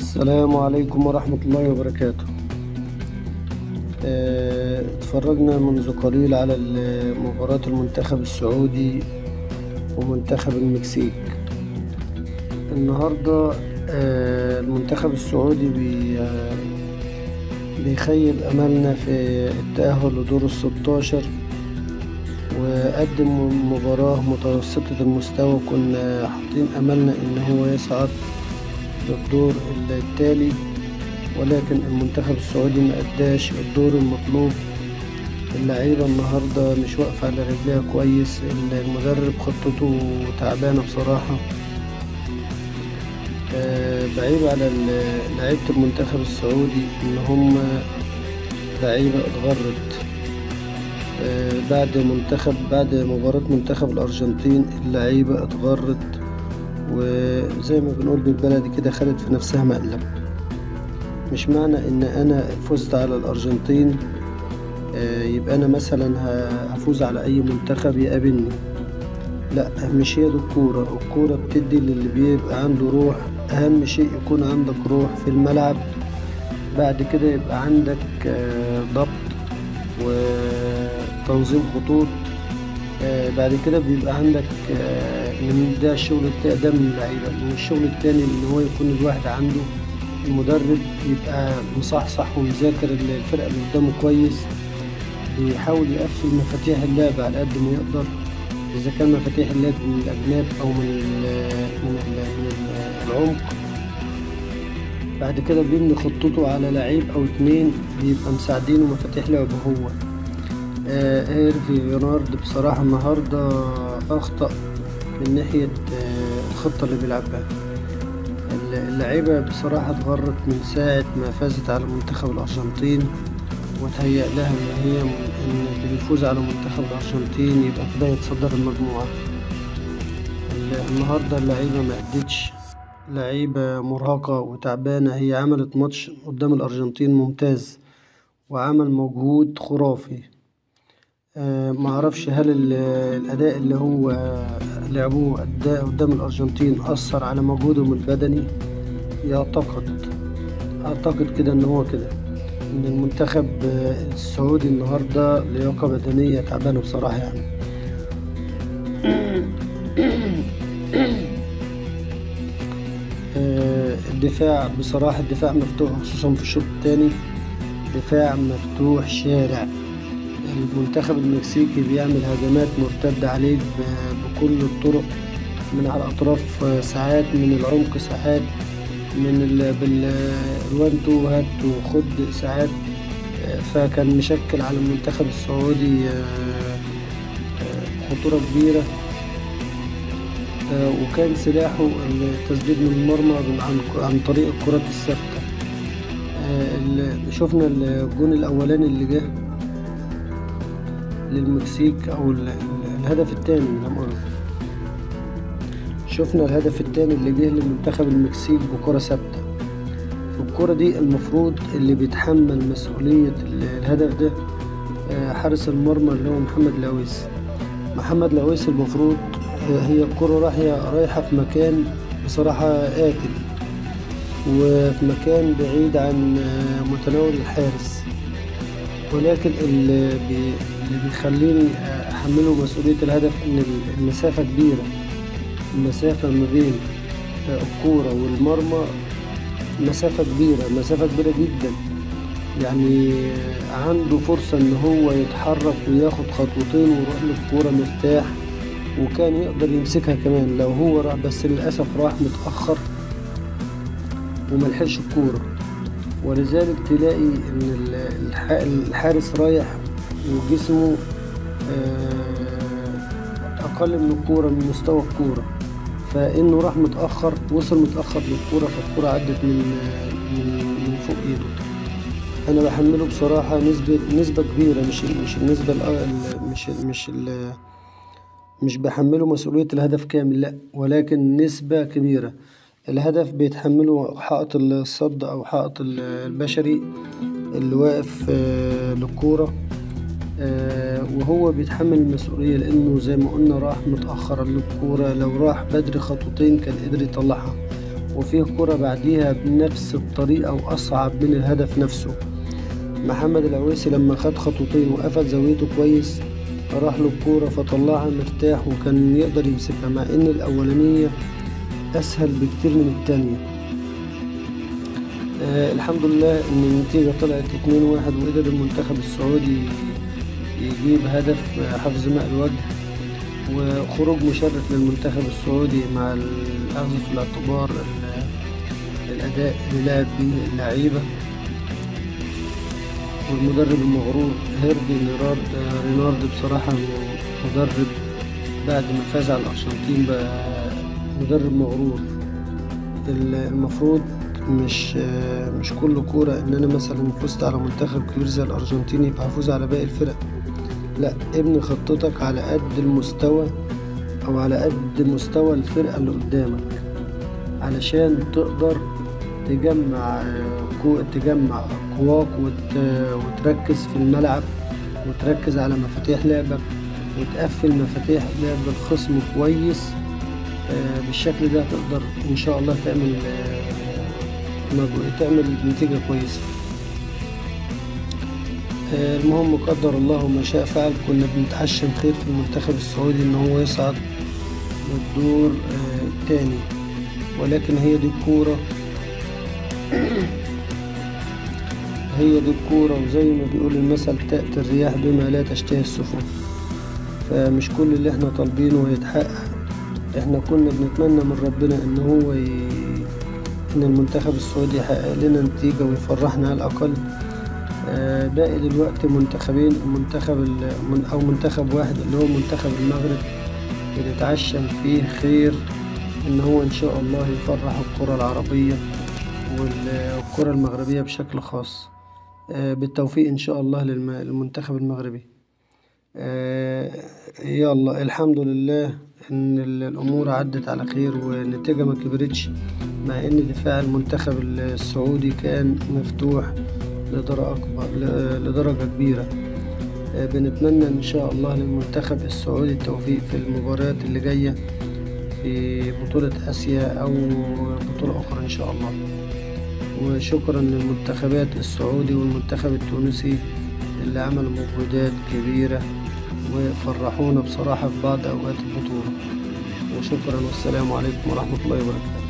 السلام عليكم ورحمة الله وبركاته. اتفرجنا منذ قليل على مباراة المنتخب السعودي ومنتخب المكسيك. النهاردة المنتخب السعودي بيخيب أملنا في التأهل لدور ال16، وقدم مباراة متوسطة المستوى. كنا حاطين أملنا إن هو يصعد للدور التالي، ولكن المنتخب السعودي ما أداش الدور المطلوب. اللعيبة النهاردة مش واقفة على رجليها كويس، المدرب خطته تعبانة بصراحة. بعيب على لعيبة المنتخب السعودي إن هم لعيبة اتغرت بعد مباراة منتخب الأرجنتين. اللعيبة اتغرت، وزي ما بنقول بالبلدي كده خدت في نفسها مقلب. مش معنى ان انا فزت على الارجنتين يبقى انا مثلا هفوز على اي منتخب يقابلني. لا، مش هي دي الكورة. الكورة بتدي للي بيبقى عنده روح. اهم شيء يكون عندك روح في الملعب، بعد كده يبقى عندك ضبط وتنظيم خطوط، بعد كده بيبقى عندك من ده الشغل ده من اللعيبة. والشغل التاني ان هو يكون الواحد عنده المدرب يبقى مصحصح ويذاكر الفرقة اللي قدامه كويس، بيحاول يقفل مفاتيح اللعب على قد ما يقدر، إذا كان مفاتيح اللعب من الأجناب أو من العمق. بعد كده بيبني خطته على لعيب أو اتنين بيبقى مساعدينه مفاتيح لعبه هو. هيرفي رينارد بصراحة النهاردة أخطأ من ناحية الخطة اللي بيلعبها. اللعيبة بصراحة اتغرت من ساعة ما فازت على منتخب الأرجنتين، وتهيأ لها إن هي إن اللي بيفوز على منتخب الأرجنتين يبقى كده يتصدر المجموعة. النهاردة اللعيبة ما أدتش، لعيبة مرهقة وتعبانة. هي عملت ماتش قدام الأرجنتين ممتاز وعمل مجهود خرافي. معرفش هل الأداء اللي هو لعبوه قدام الأرجنتين أثر على مجهودهم البدني. أعتقد كده إن هو كده، إن المنتخب السعودي النهاردة لياقة بدنية تعبانة بصراحة يعني. الدفاع بصراحة الدفاع مفتوح، خصوصا في الشوط الثاني دفاع مفتوح شارع. المنتخب المكسيكي بيعمل هجمات مرتدة عليك بكل الطرق، من على الأطراف ساعات، من العمق ساعات، من ال one two هات وخد ساعات. فكان مشكل على المنتخب السعودي خطورة كبيرة، وكان سلاحه التسديد من المرمى عن طريق الكرات الثابتة. شفنا الجون الأولاني اللي جه للمكسيك، او الهدف الثاني، شفنا الهدف الثاني اللي جه لمنتخب المكسيك بكرة ثابتة. في الكرة دي المفروض اللي بيتحمل مسؤولية الهدف ده حارس المرمى اللي هو محمد العويس. محمد العويس المفروض هي الكرة رايحة في مكان بصراحة قاتل، وفي مكان بعيد عن متناول الحارس، ولكن اللي بيخليني أحمله مسؤولية الهدف إن المسافة كبيرة. المسافة ما بين الكورة والمرمى مسافة كبيرة، مسافة كبيرة جدا. يعني عنده فرصة إن هو يتحرك وياخد خطوتين ويروح للكورة مرتاح، وكان يقدر يمسكها كمان لو هو راح، بس للأسف راح متأخر وملحقش الكورة. ولذلك تلاقي إن الحارس رايح وجسمه أقل من الكورة، من مستوى الكورة، فإنه راح متأخر، وصل متأخر للكورة، فالكورة عدت من فوق إيده. أنا بحمله بصراحة نسبة كبيرة، مش النسبة مش مش مش بحمله مسؤولية الهدف كامل، لأ، ولكن نسبة كبيرة. الهدف بيتحمله حائط الصد أو حائط البشري اللي واقف للكورة. وهو بيتحمل المسؤولية لأنه زي ما قلنا راح متأخر للكورة، لو راح بدري خطوتين كان قدر يطلعها. وفيه كرة بعديها بنفس الطريقة وأصعب من الهدف نفسه. محمد العويسي لما خد خطوتين وقفل زاويته كويس راح له الكورة فطلعها مرتاح وكان يقدر يمسكها، مع إن الأولانية أسهل بكتير من التانية. الحمد لله إن النتيجة طلعت 2-1 وقدر المنتخب السعودي يجيب هدف حفظ ماء الوجه، وخروج مشرف للمنتخب السعودي مع الأخذ في الاعتبار الأداء اللي لعب به اللعيبة والمدرب المغرور هيرفي رينارد. بصراحة مدرب بعد ما فاز على الأرجنتين بقى مدرب مغرور. المفروض مش كل كورة إن أنا مثلا فزت على منتخب كبير زي الأرجنتين يبقى هفوز على باقي الفرق، لا، ابني خطتك على قد المستوى أو على قد مستوى الفرقة اللي قدامك علشان تقدر تجمع قواك وتركز في الملعب وتركز على مفاتيح لعبك وتقفل مفاتيح لعب الخصم كويس. بالشكل ده تقدر إن شاء الله تعمل نتيجة كويسة. المهم قدر الله ما شاء فعل. كنا بنتعشم خير في المنتخب السعودي إن هو يصعد للدور الثاني، ولكن هي دي الكورة، هي دي الكورة، وزي ما بيقول المثل تأتي الرياح بما لا تشتهي السفن. فمش كل اللي احنا طالبينه هيتحقق. احنا كنا بنتمنى من ربنا ان هو ان المنتخب السعودي يحقق لنا نتيجة ويفرحنا على الأقل. باقي دلوقتي منتخبين، منتخب او منتخب واحد اللي هو منتخب المغرب، بنتعشم فيه خير ان هو ان شاء الله يفرح الكرة العربية والكرة المغربية بشكل خاص. بالتوفيق ان شاء الله للمنتخب المغربي. يلا الحمد لله ان الامور عدت على خير والنتيجة ما كبرتش، مع ان دفاع المنتخب السعودي كان مفتوح لدرجة كبيرة. بنتمنى ان شاء الله للمنتخب السعودي التوفيق في المباريات اللي جاية في بطولة آسيا او بطولة اخرى ان شاء الله. وشكرا للمنتخبات السعودي والمنتخب التونسي اللي عملوا مجهودات كبيرة وفرحونا بصراحة في بعض أوقات البطولة. وشكرا والسلام عليكم ورحمة الله وبركاته.